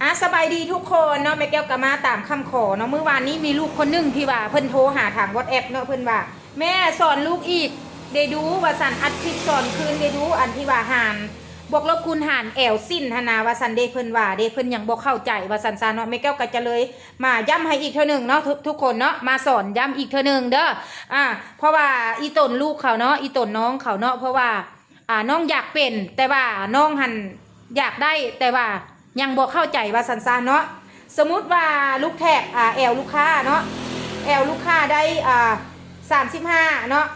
ອາ ສະບາຍດີທຸກຄົນເນາະ, ແມ່ແກ້ວກໍມາຕາມຄຳຂໍເນາະ. ມື້ວານນີ້ມີລູກຄົນໜຶ່ງທີ່ວ່າເພິ່ນໂທຫາທາງ WhatsApp ເນາະ, ເພິ່ນວ່າ ແມ່ສອນລູກອີກເດ້ດູ ວ່າຊັ້ນ, ອັດຄລິບສອນຄືນເດ້ດູ ອັນທີ່ວ່າຫານ ບວກລົບຄູນຫານແອວສິ້ນຫັ້ນນະ ວ່າຊັ້ນເດ້. ເພິ່ນວ່າເດ້ ເພິ່ນຍັງບໍ່ເຂົ້າໃຈ ວ່າຊັ້ນຊະເນາະ. ແມ່ແກ້ວກໍຈະເລີຍມາຢ້ຳໃຫ້ອີກເທື່ອໜຶ່ງເນາະ ທຸກ ທຸກຄົນເນາະ, ມາສອນຢ້ຳອີກເທື່ອໜຶ່ງເດີ. ອາ ເພາະວ່າອີຕົນລູກເຂົາເນາະ ອີຕົນນ້ອງເຂົາເນາະ ເພາະວ່າ ອາ ນ້ອງຢາກເປັນ ແຕ່ວ່ານ້ອງຫັ້ນຢາກໄດ້ ແຕ່ວ່າຍັງບໍ່ເຂົ້າໃຈ ວ່າຊັ້ນຊະເນາະ. ສົມມຸດວ່າລູກແທກ ອາ ແອວລູກຄ້າເນາະ, ແອວລູກຄ້າໄດ້ ອາ ສາມສິບຫ້າເນາະ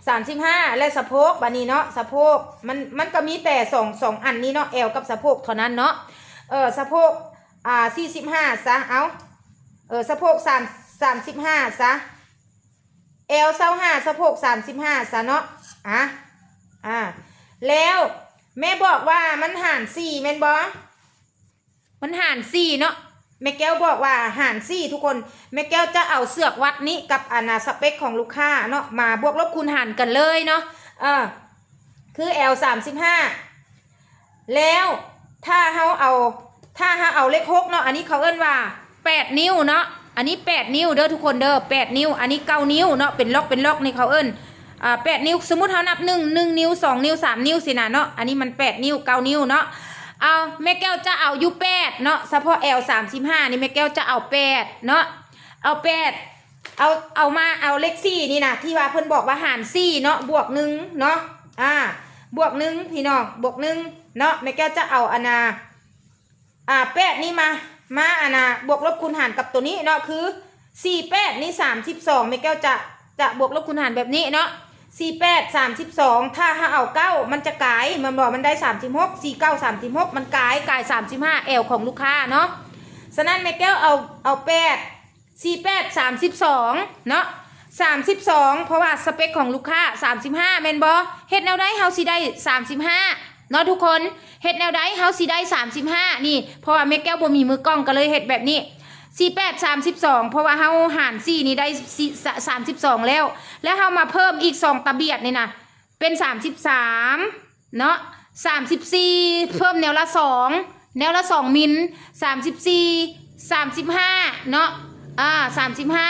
ສາມສິບຫ້າ ແລະ ສະໂພກ ບາດນີ້ເນາະ ສະໂພກ ມັນ ມັນກໍມີແຕ່ສອງ ສອງອັນນີ້ເນາະ ແອວກັບສະໂພກເທົ່ານັ້ນເນາະ. ເອີ ສະໂພກ ອາ ສີ່ສິບຫ້າຊະ ເອົາ ເອີ ສະໂພກສາມ ສາມສິບຫ້າຊະ ແອວຊາວຫ້າ ສະໂພກສາມສິບຫ້າຊະເນາະ. ອາ ອາ ແລ້ວແມ່ບອກວ່າມັນຫານສີ່ແມ່ນບໍ່? ມັນຫານສີ່ເນາະ, ແມ່ແກ້ວບອກວ່າຫານສີ່ ທຸກຄົນ. ແມ່ແກ້ວຈະເອົາເຊືອກວັດນີ້ກັບອັນນາ ສະເປັກຂອງລູກຄ້າເນາະ ມາບວກລົບຄູນຫານກັນເລີຍເນາະ. ເອີ ຄືແອວສາມສິບຫ້າ ແລ້ວຖ້າເຮົາເອົາ ຖ້າເຮົາເອົາເລກຫົກເນາະ, ອັນນີ້ເຂົາເອີ້ນວ່າແປດນິ້ວເນາະ, ອັນນີ້ແປດນິ້ວເດີທຸກຄົນເດີ ແປດນິ້ວ. ອັນນີ້ເກົ້ານິ້ວເນາະ ເປັນລັອກ ເປັນລັອກນີ້ເຂົາເອີ້ນ ອາ ແປດນິ້ວ. ສົມມຸດເຮົານັບ ໜຶ່ງ ໜຶ່ງນິ້ວ ສອງນິ້ວ ສາມນິ້ວຊີ້ນະເນາະ, ອັນນີ້ມັນແປດນິ້ວ ເກົ້ານິ້ວເນາະ. ເອົາ ແມ່ແກ້ວຈະເອົາຢູ່ແປດເນາະ, ສະເພາະແອວສາມສິບຫ້ານີ້ ແມ່ແກ້ວຈະເອົາແປດເນາະ ເອົາແປດ ເອົາ ເອົາມາ ເອົາເລກສີ່ນີ້ນະ ທີ່ວ່າເພິ່ນບອກວ່າຫານສີ່ເນາະ ບວກໜຶ່ງເນາະ ອາ ບວກໜຶ່ງ ພີ່ນ້ອງ ບວກໜຶ່ງເນາະ. ແມ່ແກ້ວຈະເອົາອັນນາ ອາ ແປດນີ້ມາ ມາອັນນາ ບວກລົບຄູນຫານກັບໂຕນີ້ເນາະ ຄືສີ່ແປດນີ້ສາມສິບສອງ. ແມ່ແກ້ວຈະ ຈະບວກລົບຄູນຫານແບບນີ້ເນາະ ສີ່ແປດສາມສິບສອງ ຖ້າເຮົາເອົາເກົ້າມັນຈະກາຍ ແມ່ນບໍ່? ມັນໄດ້ສາມສິບຫົກ ສີ່ເກົ້າສາມສິບຫົກ ມັນກາຍ ກາຍສາມສິບຫ້າ ແອວຂອງລູກຄ້າເນາະ. ສະນັ້ນແມ່ແກ້ວເອົາ ເອົາແປດ ສີ່ແປດສາມສິບສອງເນາະ ສາມສິບສອງ ເພາະວ່າສະເປັກຂອງລູກຄ້າສາມສິບຫ້າແມ່ນບໍ່? ເຮັດແນວໃດເຮົາຊິໄດ້ສາມສິບຫ້າເນາະທຸກຄົນ? ເຮັດແນວໃດເຮົາຊິໄດ້ສາມສິບຫ້ານີ້? ເພາະວ່າແມ່ແກ້ວບໍ່ມີມືກ້ອງ ກໍເລີຍເຮັດແບບນີ້ ສີ່ແປດສາມສິບສອງ ເພາະວ່າເຮົາຫານສີ່ນີ້ໄດ້ສາມສິບສອງແລ້ວ ແລ້ວເຮົາມາເພີ່ມອີກສອງຕະບຽດນີ້ນະ ເປັນສາມສິບສາມເນາະ ສາມສິບສີ່ ເພີ່ມແນວລະສອງ ແນວລະສອງມິນ ສາມສິບສີ່ ສາມສິບຫ້າເນາະ ອາ ສາມສິບຫ້າ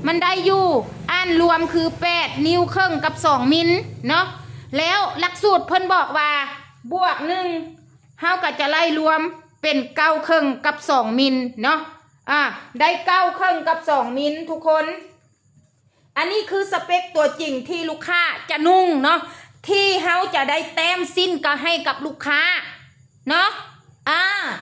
ມັນໄດ້ຢູ່ ອັນລວມຄືແປດນິ້ວເຄິ່ງກັບສອງມິນເນາະ. ແລ້ວຫຼັກສູດເພິ່ນບອກວ່າບວກໜຶ່ງ ເຮົາກໍຈະໄລ່ລວມເປັນເກົ້າເຄິ່ງກັບສອງມິນເນາະ ອາ ໄດ້ເກົ້າເຄິ່ງກັບສອງມິນທຸກຄົນ. ອັນນີ້ຄືສະເປັກຕົວຈິງທີ່ລູກຄ້າຈະນຸ່ງເນາະ ທີ່ເຮົາຈະໄດ້ແຕ້ມສິ້ນກໍໃຫ້ກັບລູກຄ້າເນາະ ອາ